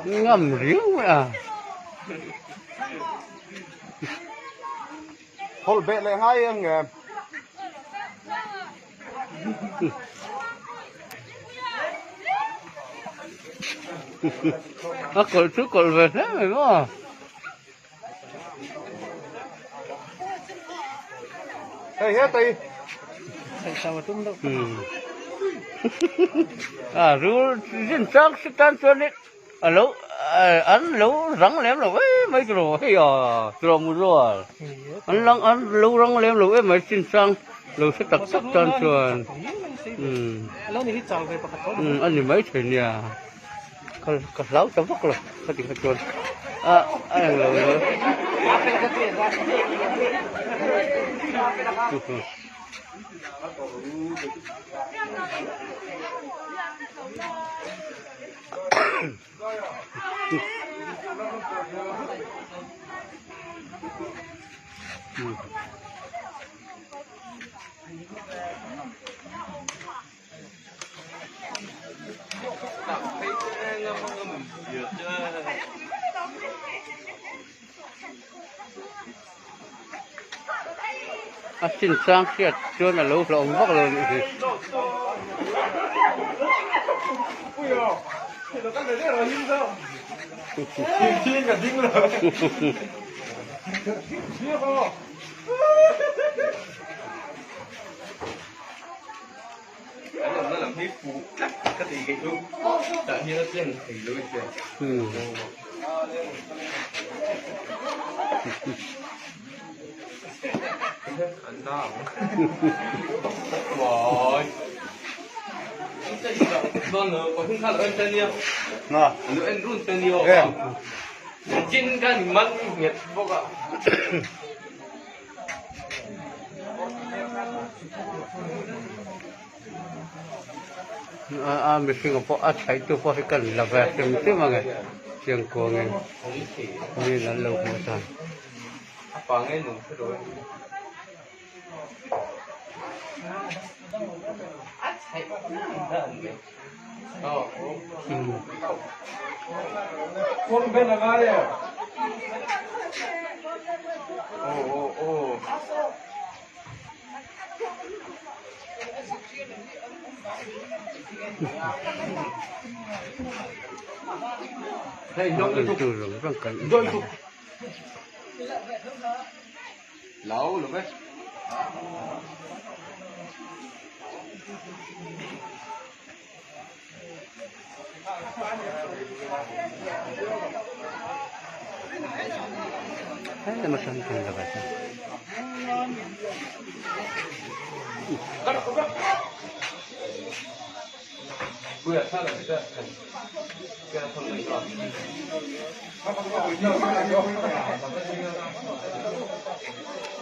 Ngam riau mai a. Hol beh leh ngai ang nge. A kawlh chu kawlh ve hle mai maw. Hei he tei. A rul zin chang si tan chuan in a lo an lo rang lem lo em mai tiraw hei a tiraw mu rual an lang an lo rang lem lo em mai chin chang lo hre tak tak tan chuan umm a ni mai thei nia. Ka ka hlau ta vak lo ka ti kha chuan a a eng lo lo. A chinchang hriat chuan a lo hlauhawm vak lo anih hi. An awmna lam hi fuh tlat ka tih theih chu tah hian a tleng thei lo i hria. An na ang. Uai. Na. Chin kan man nghet bawk a. A mihring pawh a chhaih tu pawh hi kan la ve hrim hrim ang e chiang kuang in mi an lo hmuh tan.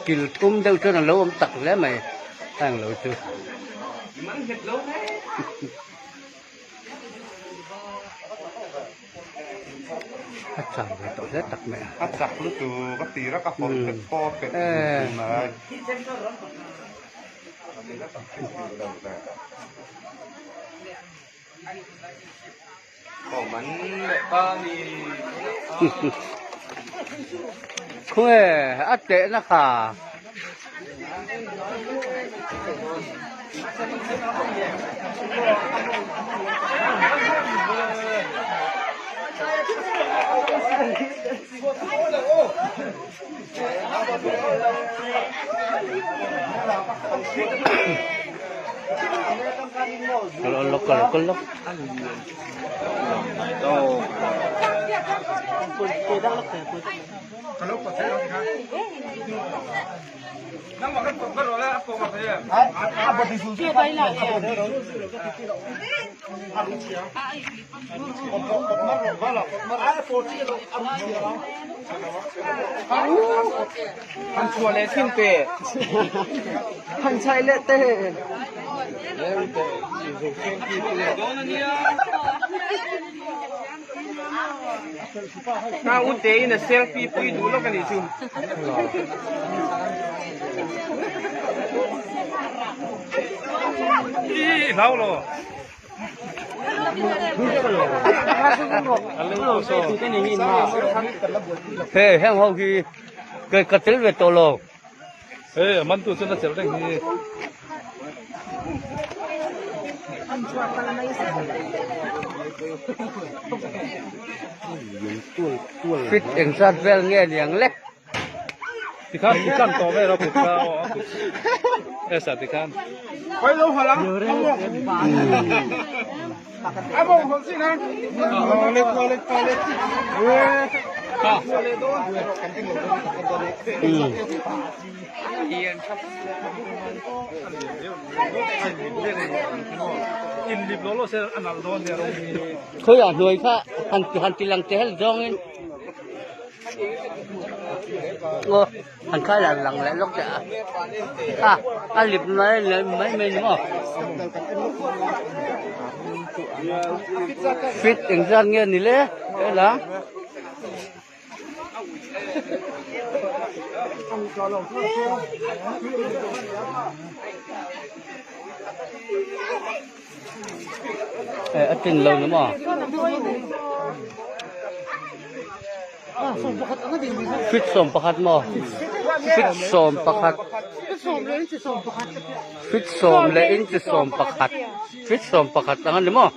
Kil thum deuh chuan a lo awm tak hle mai a englo chu. A chau ve tawh hle tak mai a. A chak lutuk a tir a ka hawlh pet pawh a pet dun mai. Khawnge a tehna kha. Kal kal lawk. Han chhuah leh thin te. Han chhaih leh te. Na u te in a selfie pui duh lawk a nih chu. I hlau lo. He heng ho hi ka ka tel ve tawh lo. He a man tu chuan a chelh reng hi. Fit engzat vel nge niang le. Tikhan tikhan tawh vel a kut kha aw a kut esa tikhan. In lip lo lo se a nalh dawn nia rawng hi. Khawiah hnuai kha han han ti lang tel zawngin. Aw han khai lang lang leh lawk teh a a a lip mai mai mai ni maw fit engzat nge ni le hela. A tin lo ni maw? Fit 11 maw? Fit 11. Fit 10 leh inchi 11. Fit 11 ang a ni maw?